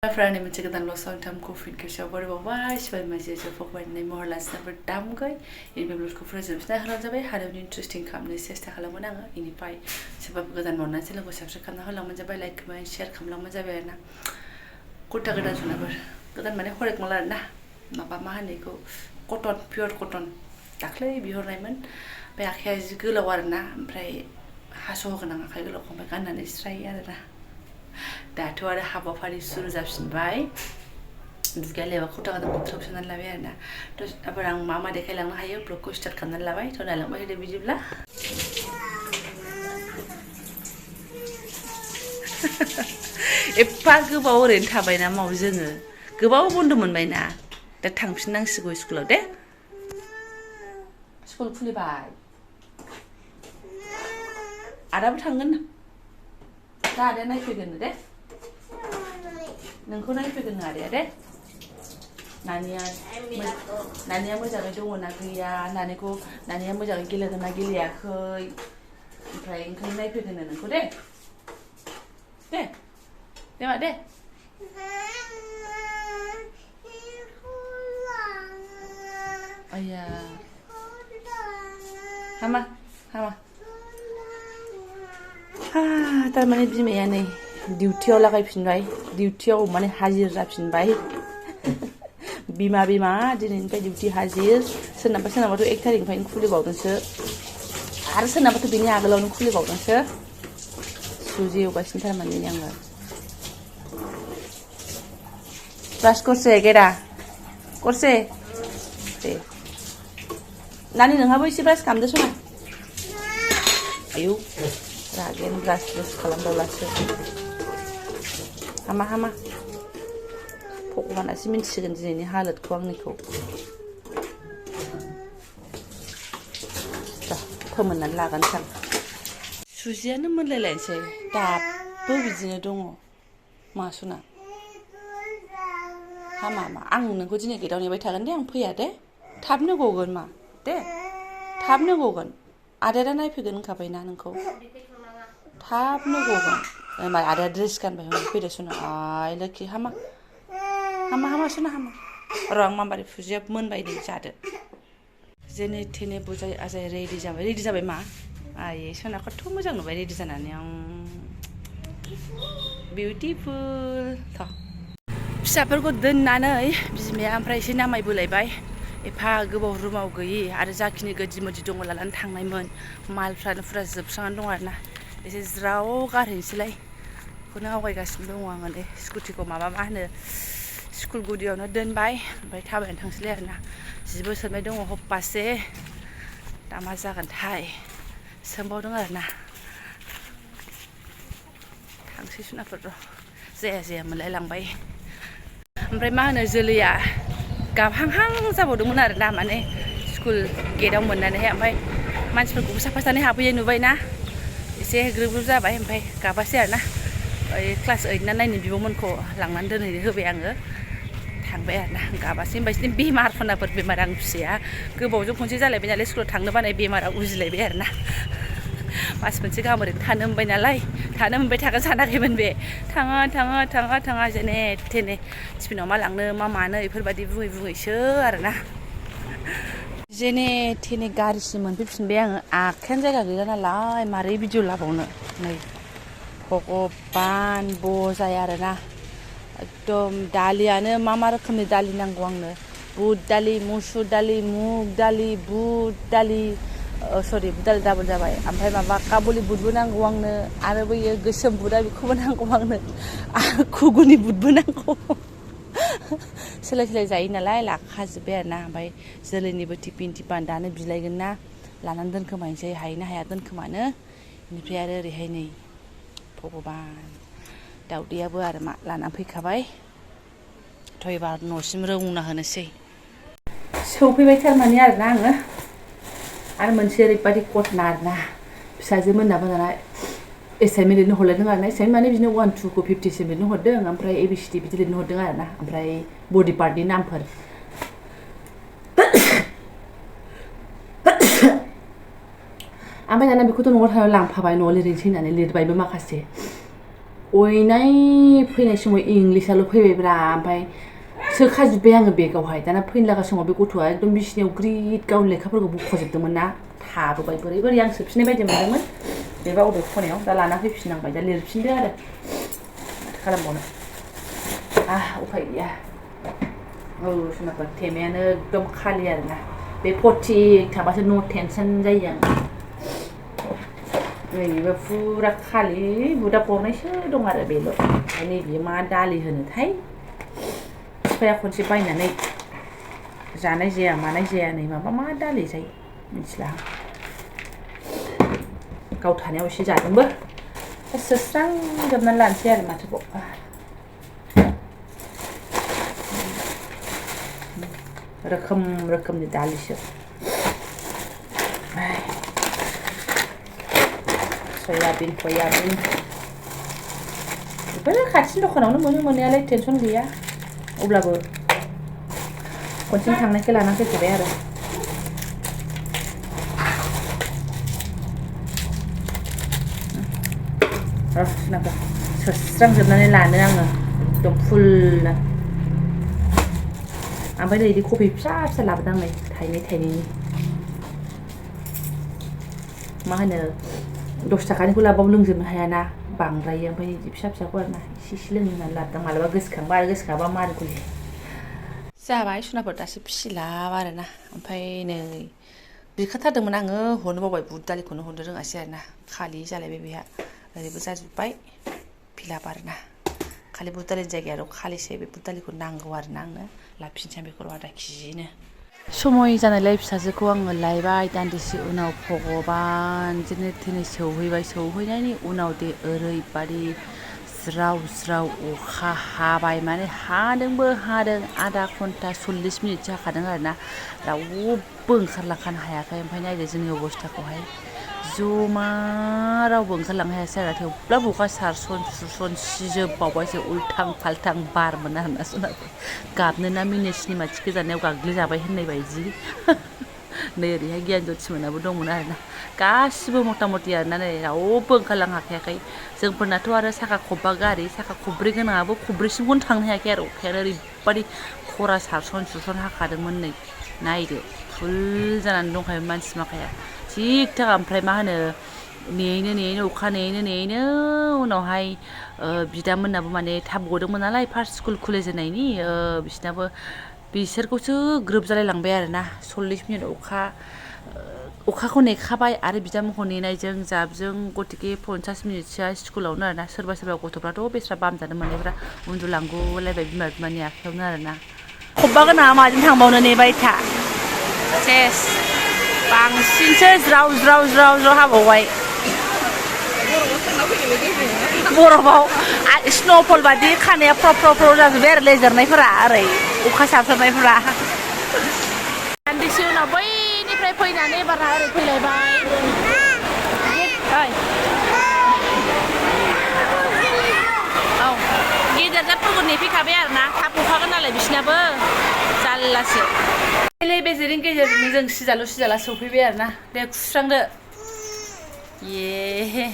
Friend im chicken dan losa tam coffee ke shower bawa shwai maje je fokwan nei more last number dam gai in be blues ko fresh na hala jabe hada interesting kamne sesta khalamon anga ini pai sebab godan monna chela ko subscribe kamna hala man jabe like comment share kamla man jabe na kurta godan suna ber godan mane horek mala na maba ma hane ko cotton pure cotton daklai bihornaiman be akhya jigolo warna oमफ्राय haso gona akai golo ko ganane strai arana दाथ' आरो हाबाफारि सुरु जाफिनबाय दुगालेवा खथाखौ बोथ्रोब सोनानै लाबाय आरोना थ' आबार आं मा देखायलांनो हायो ब्लगखौ स्टार्ट खालामनानै लाबाय थ' नायलांबाय दे बिदिब्ला एफा गोबाव ओरैनो थाबायना माव जोङो गोबाव बन्द मोनबायना दा थांफिननांसिगौ स्कुलाव दे स्कुल खुलिबाय आदाबो थांगोन दा आदाया नायफैगोन दे नोंखौ नायफैगोन आदाया दे नानिया मोजाङै दङ ना गैया नानिया मोजाङै गेलेगोन ना गेलेयाखै ओमफ्राय ओंखायनो नायफैगोन नोंखौ दे दे दे मा दे आया हामा तारमाने बिमाया नै डिउटियाव लागायफिनबाय डिउटियाव माने हाजिर जाफिनबाय बिमा दिनैनिफ्राय डिउटि हाजिर सोरनाबाथ' 1 तारिखनिफ्रायनो खुलिबावदोंसो आरो सोरनाबाथ' बिनि आगोलावनो खुलिबावदोंसो सुजि एवगासिनो थारमाने आङो ब्रास करसे गेदा करसे दे नानि नोंहाबो एसे ब्रास खालामदो सना आयौ रागेन ब्रास खालामदावलासो हामा भगबानासो मिन्थिसिगोन दिनैनि हालोदखौ आंनिखौ फोमोननानै लागोनसै आं सुजियानो मोनलायलायनोसै दाबो बिदिनो दङ मा सना हामा आं नोंखौ दिनै गेटाव नेबाय थागोन दे आं फैया दे थाबनो गगोन मा दे थाबनो गगोन आदाया नायफैगोन होनखाबायना नोंखौ थाबनो गगोन आदाया ड्रेस गानबाय फैदो सना आइ लोखि हामा सना हामा र' आं माबारि फुजिया मोनबाय दे जादो जेने थेने बुजाय आजाय रेडि जाबाय मा आयै सना खथ' मोजां नुबाय रेडि जानानै आं बिउटिफुल थ' फिसाफोरखौ दोननानै बिमाया ओमफ्राय एसे नामायबोलायबाय एफा गोबाव रुमाव गैयि आरो जाखिनि गोदि मोदि दङ लानानै थांनायमोन मालफ्रानो फुरा जोबस्रांनानै दं आरोना एसे ज्राव गारहैनोसैलाय बेखौनो आवगायगासिनो दङ आङो दे स्कुटिखौ मा होनो स्कुल गुदियावनो दोनबाय ओमफ्राय थाबायनानै थांसैलाय आरोना 10 बोसोरनाय दङ हप्पासे दा मा जागोनथाय सोंबावदों आरोना थांसै सुनाफोर र' जाया मोनलायलांबाय ओमफ्राय मा होनो जोलैया गाबहांहां जाबावदोंमोन आरोना माने स्कुल गेटाव मोननानैहाय ओमफ्राय मानसिफोरखौबो साफा सानै हाबफैयो नुबायना एसे ग्रोब जाबाय ओमफ्राय गाबासै आरोना ओइ क्लास 8 ना 9 नि बिब'मोनखौ लांनानै दोनहैनो होबाय आङो थांबाय आरोना गाबासै ओमफ्राय बिदिनो बेमार आं फिसाया गोबावजों खनसे जालायबाय नालाय स्कुलाव थांनो बानाय बेमारा उजिलायबाय आरोना मास मोनसे गाहाम ओरैनो थानो मोनबाय नालाय थानो मोनबाय थागोन सानाखैमोन बे थाङा जेने थेने टिफिनाव मा लांनो मा मानो बेफोरबायदि बुङैसो आरोना जेने थेने गारिसिम मोनफैफिनबाय आङो आखायानो जायगा गैला नालाय मारै भिडिअ लाबावनो नै भगबान बजाय आरोना एकदम दालियानो मा रोखोमनि दालि नांगौ आंनो बुट दालि मुसुर दालि मुग दालि बुट दालि सरि बुट दालि डाबल जाबाय ओमफ्राय माबा काबुलि बुटबो नांगौ आंनो आरो बैयो गोसोम बुटआ बेखौबो नांगौ आंनो आरो खुगुनि बुटबो नांगौ सोलाय जायो नालाय लाखाजोब्बाय आरोना ओमफ्राय जोलैनिबो टिफिन दानो बिलायगोन ना लानानै दोनखोमानोसै हायोना हाया दोनखोमानो बेनिफ्राय आरो ओरैहाय नै भगबान दाउदैयाबो आरो मा लानानै फैखाबाय थ' एबार न'सिम रौना होनोसै सौफैबाय थारमाने आरोना आङो आरो मोनसे ओरैबायदि घटना आरोना फिसाजो मोननाबो दाना एसाइनमेन्ट लिरनो हरलायदों आरोना एसाइनमेन्ट माने बिदिनो 1 2 खौ 50 सिम लिरनो हरदों ओमफ्राय ABCD बिदि लिरनो हरदों आरोना ओमफ्राय बडि पार्टनि नामफोर ओमफ्राय दाना बेखौथ' न'आव थांनानै लांफाबाय न'आव लिरहैनोसै होननानै लिरबायबो माखासे अयनाय फैनाय समाव इंलिसाल' फैबायब्रा ओमफ्राय सोखाजोब्बाय आङो बेगावहाय दाना फैनो लागा समाव बे गथ'आ एकदम बिसिनायाव ग्रिद गावनि लेखाफोरखौ बख'जोबदोंमोन ना थाबोबाय बोरै बोरै आं सोफिननाय बायदि मोनदोंमोन बेबा अबे खनायाव दा लाना फैफिननांबाय दा लिरफिनदो आरो माथो खालामबावनो उफाय गैया औ सोनाफोर थेमायानो एकदम खालि आरोना बे फटिक थाबासो नो टेनसन जायो आं नैबेबो फुरा खालि बुदा गरनैसो दं आरो बेल' ओमफ्राय नैबेयो मा दालि होनोथाय बिफाया खनसे बायनानै जानाय जाया मानाय जाया नै माबा मा दालि जायो मिथिला गाव थानायाव एसे जादोंबो सुस्रांजोबनानै लानोसै आरो माथोबाव रोखोम रोखोमनि दालिसो सयाबिन बेफोरो खाथिनि दखानावनो मोनो मोननायालाय टेनसन गैया अब्लाबो खनसेनो थांनायखौ लानानै फैखाबाय आरो सुस्रांजोबनानै लानो आङो एकदम फुलनो ओमफ्राय नै बिदि कफि फिसा फिसा लाबोदों नै थाइनैनि मा होनो 10 थाखानिखौ लाबाबो लोंजोबनो हायाना बांद्रायो ओमफ्राय बिदि फिसा फिसाखौ आरोना एसे लोंनो होननानै लाबोदों मालाबा गोसोखांबा मारुगुलि जाबाय सुनाफोर दासो फिसिलाब आरोना ओमफ्राय नै बिखाथारदोंमोन आङो हरनो बावबाय बुद दालिखौनो हरनो रोङासै आरोना खालि जालायबाय बेहा ओरैबो जाजोब्बाय फिलाब आरोना खालि बुद दालिनि जायगायाव खालिसै बे बुद दालिखौ नांगौ आरोना आंनो लाफिनसै आं बेखौ आधा केजिनो समय जानायलाय फिसाजोखौ आङो लायबाय दान्दिसे उनाव भगबान जेने थेने सौहैनायनि उनाव दे ओरैबादि ज्राव ज्राव अखा हाबाय माने हादोंबो हादों आधा घन्टा 40 मिनिटसो हाखादों आरोना रावबो ओंखारलांखानो हायाखै ओमफ्राय नायदो जोंनि अबस्थाखौहाय जमा रावबो ओंखारलांनो हायासै आरो थेवब्लाबो अखा सारसन सिजोबबावबायसो उल्थां फाल्थां बारमोन आरोना सोनाबो गाबनो ना मिनि सिनेमा थिखो जानायाव गाग्लिजाबाय होननाय बायदि नै ओरैहाय गियान ज्योतिमोनाबो दंमोन आरोना गासिबो मथा मथि आरोना नै रावबो ओंखारलांनो हाखायाखै जोंफोरनाथ' आरो साखा खब्बा गारि साखा खब्रै गोनाङाबो खब्रैसिमखौनो थांनो हायाखै आरो अखायानो ओरैबादि खरा सारसन हाखादोंमोन नै नायदो फुल जानानै दंखायोमोन मानसि माखाया थिग थाक ओमफ्राय मा होनो नेयैनो अखा नेयैनो उनावहाय बिदामोननाबो माने थाब गदोंमोन नालाय फार्स्ट स्कुल खुलिजेननायनि बिसिनाबो बिसोरखौसो ग्रोब जालाय लांबाय आरोना 40 मिनिट अखाखौ नेखाबाय आरो बिदामोनखौ नेनायजों जाबजों गतिके 50 मिनिटसोआ स्कुलावनो आरोना सोरबा गथ'फ्राथ' बेस्रा बामजानो मोननायफ्रा उन्दुलांगुलायबाय बिमा बिमानि आखायावनो आरोना खब्बा गोनाङा माजों थांबावनो नेबाय था सेस बांसिनसो ज्राव हाबावबाय बरफआव स्न'फल बादि खानाया फ्र जाजोब्बाय आरो लेजेरनायफोरा ओरै अखा सारसोनायफोरा दान्दिसे उनाव बैनिफ्राय फैनानै बारा ओरै फैलायबाय औ गेदेर जातफोरखौ नेफैखाबाय आरोना थाब गखागोन नालाय बिसिनाबो जारलासो बेजेरनि गेजेरजोंनो जों सिजाला सौफैबाय आरोना दे खुस्रांदो ये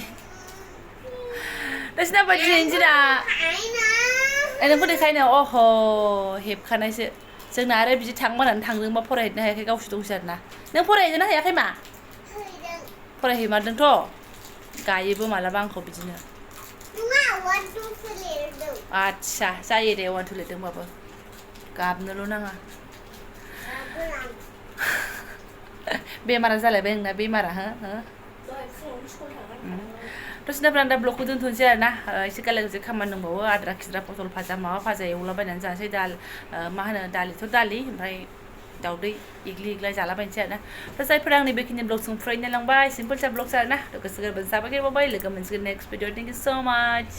नोंसिना बायदि दिनैनि दिना नोंखौ देखायनो अह हेबखानायसो जोंना आरो बिदि थांबानानै थांदोंबा फरायहैनो हायाखै गावसो दंसै आरोना नों फरायहैनो हायाखै मा फरायहैमारदोंथ' गायोबो मालाबा आंखौ बिदिनो आदसा जायो दे 1 2 लिरदोंबाबो गाबनोल' नाङा बेमारा जालायबाय नोंना बेमारा हो दसेनिफ्राय दा ब्लगखौ दोनथ'नोसै आरोना एसे गालाय खामानि दंबावो आद्रा खिद्रा पटल भाजा माबा भाजा एवलाबायनानै जानोसै मा होनो दालिथ' दालि ओमफ्राय दाउदै एग्लि जालाबायनोसै आरोना जायफोरा आंनि बेखिनि ब्लगजों फरायनो लांबाय सिम्पोल सा ब्लग्स आरोना गोसो गोरबोजों साबायखर बावबाय लोगो मोनसिगोन नेक्स्ट भिडिअ थेंक इउ सो माच